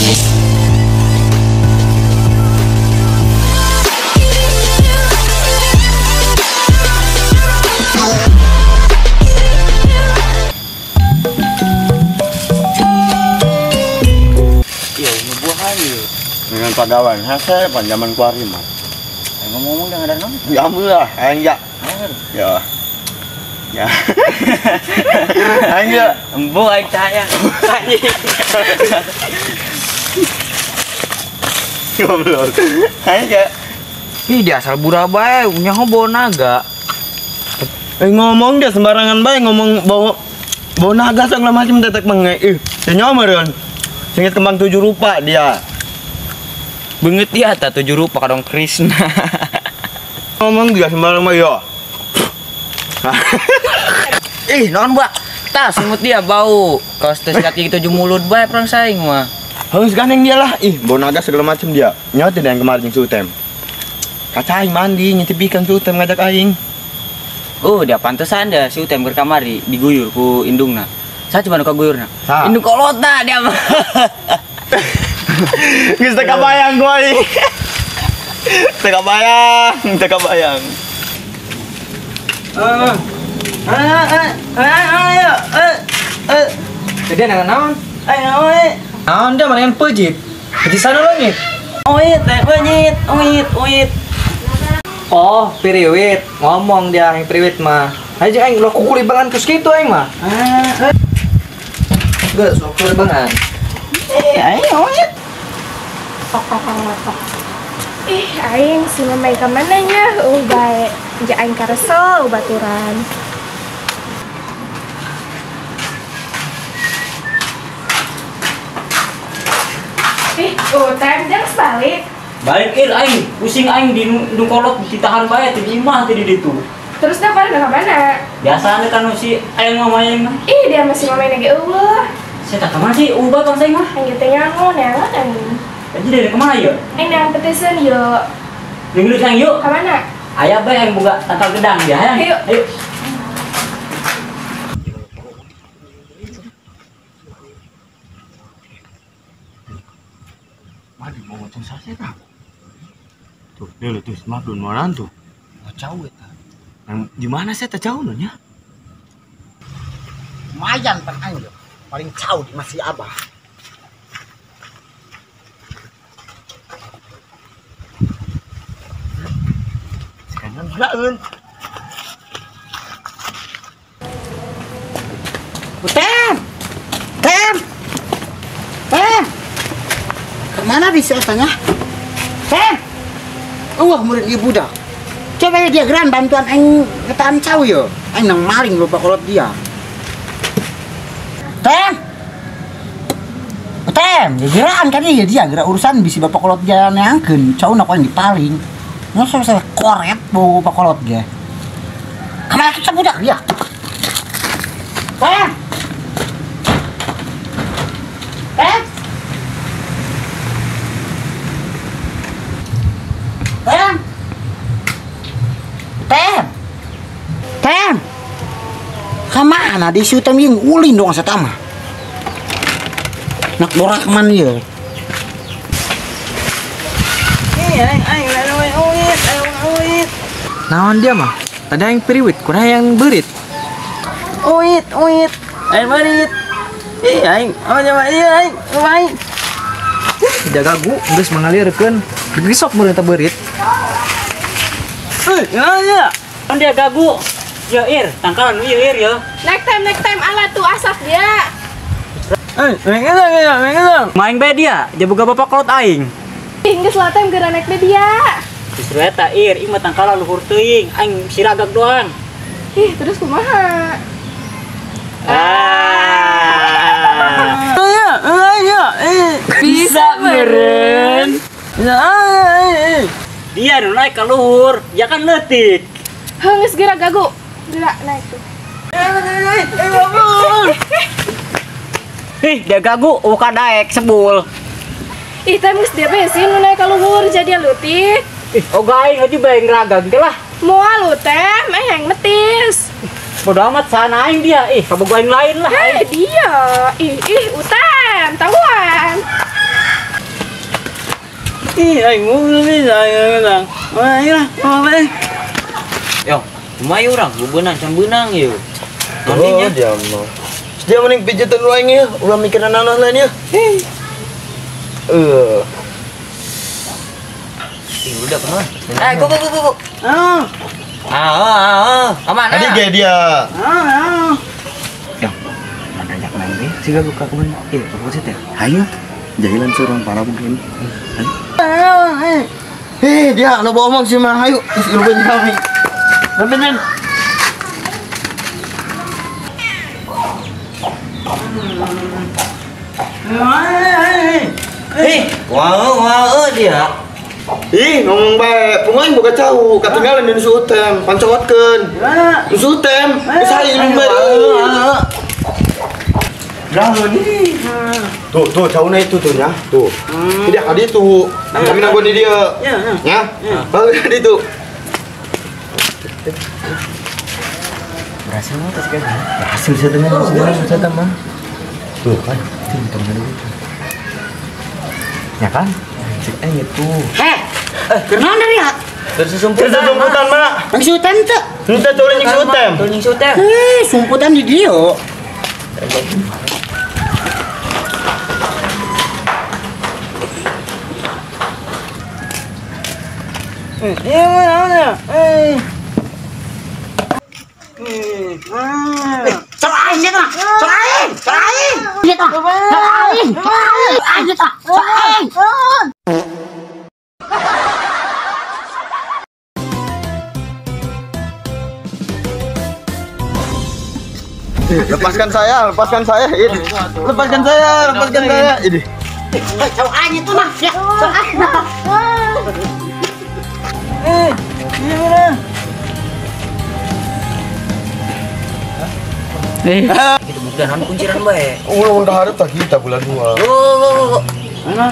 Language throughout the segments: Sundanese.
Iya, ini buahan ya. Dengan pagawan, hese panjaman kuari mah. Ngomong-ngomong jangan ada nom. Ya alhamdulillah, aing ya. Ya. Ya. Aing ya. Embo aing cahaya. Anjing. Goblok. Aing ya. Ih, dia asal burah bae, nyaho bawa naga. Ngomong dia sembarangan bae, ngomong bawa bawa naga segala macam tetek benge. Ih, nyaho meureun. Sengit kembang 7 rupa dia. Benget dia tak 7 rupa kadang Krishna. Ngomong dia sembarang mah ya. Ih, non mbak. Tas semut dia bau. Kaos tes kaki 7 mulut bae perang saing mah. Harus gandeng dia lah. Ih, bau naga segala macam dia. Nyawa tidak yang kemarin sutem. Kaca aing mandi ngintip ikan sutem ngajak aing. Oh, dia pantesan dia si utem kamari diguyur ku indungna. Saya cuma nuka guyurna. Indung kolotna dia mah. Geus teu kabayang gua ih. Teu kabayang, teu kabayang. Jadi nangan naon? Naon dia mangan pejit. Pejit sana leungit. Oit, pejit, oit, oit. Oh, piriwit. Ngomong dia yang piriwit mah. Aja aing lo kukuribangan kus kitu aing mah. Geus sok kuribangan. Aing oit. Ih, aing si mamai ka mana nya? Bae. Ja aing karesel baturan. Ih, time jangan balik. Balik ir aing, pusing aing di indung kolot ditahan bae teh di imah teh di ditu. Terus dah pada ka mana? Biasana kan si aing mamai mah. Ih, dia masih mamai ge eueuh. Saya tak kemana sih, ubah bang saya mah. Aing teh nyangon neangan aing. Jadi dari kemana ya? Aing nang petisan yuk. Nunggu sang yuk. Kemana? Ayah bae yang buka tangkal gedang ya. Ayo. Ayo. Madi mau ngocong sase tak? Tuh, dia tuh semak dun moran tuh. Mau jauh eta. Yang di mana saya tak jauh nya? Lumayan pan aing yo. Paling jauh di masih abah. Sekarang hulaeun. Tem! Tem! Tem! Kemana bisa tanya? Tem! Wah, murid ibu dah. Coba ya dia geran bantuan aing ngetaan cau yo. Aing nang maling lupa kolot dia. Tem! Tem, ya geran kan ya dia gerak urusan bisi bapak kolot dia neangkeun, cau nak aing dipaling. Masa saya koret bau bapak kolot ge. Kemana kita budak dia? Tem! Tem! Tem! Tem! Tem! Kemana di situ tem yang ulin dong setama? Nak borak man ya. Naon dia mah? Tadi yang periwit, kurang yang berit. Oit, oit, aing berit. Ih, aing, oh coba iya aing, aing. Jaga gu, geus mangalirkeun. Geus sok meureun teh berit. Ya, ya. Kan dia gagu. Ya ir, tangkalan ieu ir ya. Next time ala tuh asap dia. Main bae dia, dia boga bapak kolot aing. Ih, geus lah time geura naik dia. Justru eta ir, ieu mah tangkalan luhur teuing, aing siragag doang. Ih, terus kumaha? Bisa meren. Dia nu naik ke luhur, dia kan leutik. Heuh, geus geura gagu. Geura naik tuh. Ih, dia gagu, uka daek sebul. Ih, teh geus dia sih nu naik ka luhur jadi leutik. Ih, oga aing aja bae ngeragag teh lah. Moal lu teh, meh yang metis. Bodo amat sana aing dia. Ih, kabogo aing lain lah. Hei, dia. Ih, ih, utan, tahuan. Ih, aing mau bisa aing. Wah, lah, mau. Yo, lumayan urang bebenang can beunang ieu. Oh, dia mah. Dia mending pijetan lu aing ya, ulah mikiran naon lain ya. Ih, udah kemana? Eh, go. Ah. Kemana? Tadi ge dia. Ah. Ya. Mana ajak main ge? Siga buka kemana? Iya, fokus ya. Hayu. Jahilan seorang para mungkin. Hei, dia lo bawa omong sih mah. Hayu, lu ben kami. Ben. Eh, wow dia. Ih, ngomong bae, pengain boga cau, ketinggalan di nusu utem, pancawatkeun. Nusu utem, geus hayu bae. Lah nih. Tuh, cauna itu tuh nya. Tuh. Tidak kadi tuh. Kami nanggon di dia. Ya. Bagus kadi tuh. Berhasil mah tas kayak gini. Berhasil saya teman, mah. Tuh kan, itu untung itu. Ya kan? Cek itu. Heh. Kenapa dari ya? Tersesumputan, Mak. Nang sutem teu. Henteu teuing sutem. Teuing sutem. Eh, sumputan di dieu. Sok aing dia mah. Sok aing. Sok aing. Dia mah. Sok aing. Sok aing dia mah. Sok aing. Lepaskan saya, lepaskan saya. Ini. Lepaskan saya, lepaskan saya. Ini. Sok aing itu mah. Ya, sok aing. Gimana? Itu bukan anu kunciran bae. Ulah udah harap tak kita bulan 2. Oh. Mana?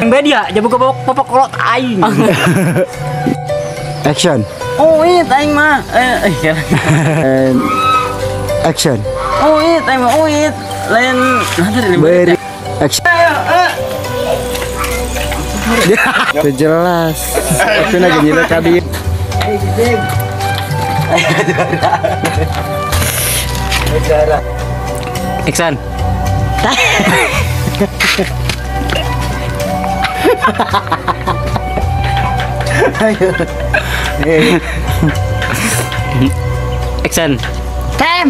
Mbak dia jabu ke popok kolot aing. Action. Oh, iya aing mah. Action. Oh, iya aing mah. Oh, iya lain beri action. Itu jelas. Tapi lagi nyilek tadi. Iksan. Iksan. Tem.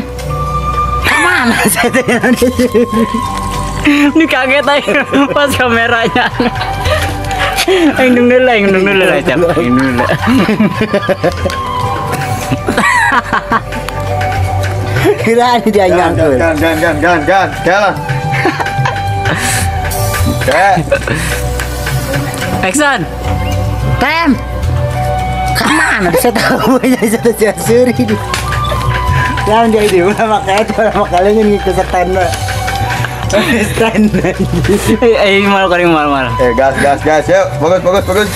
Kemana saya? Ini kaget aja pas kameranya. Aing nung dulu, aing nung dulu lah, Cap. Aing nung dulu. Kira dia nyangkut. Gan, jalan. Action. Tem. Kemana bisa tahu aja satu suri. Lawan dia itu ulah makanya itu ulah makanya ngikut stand. Stand. Eh, malu kering malu. Gas, yuk. Bagus.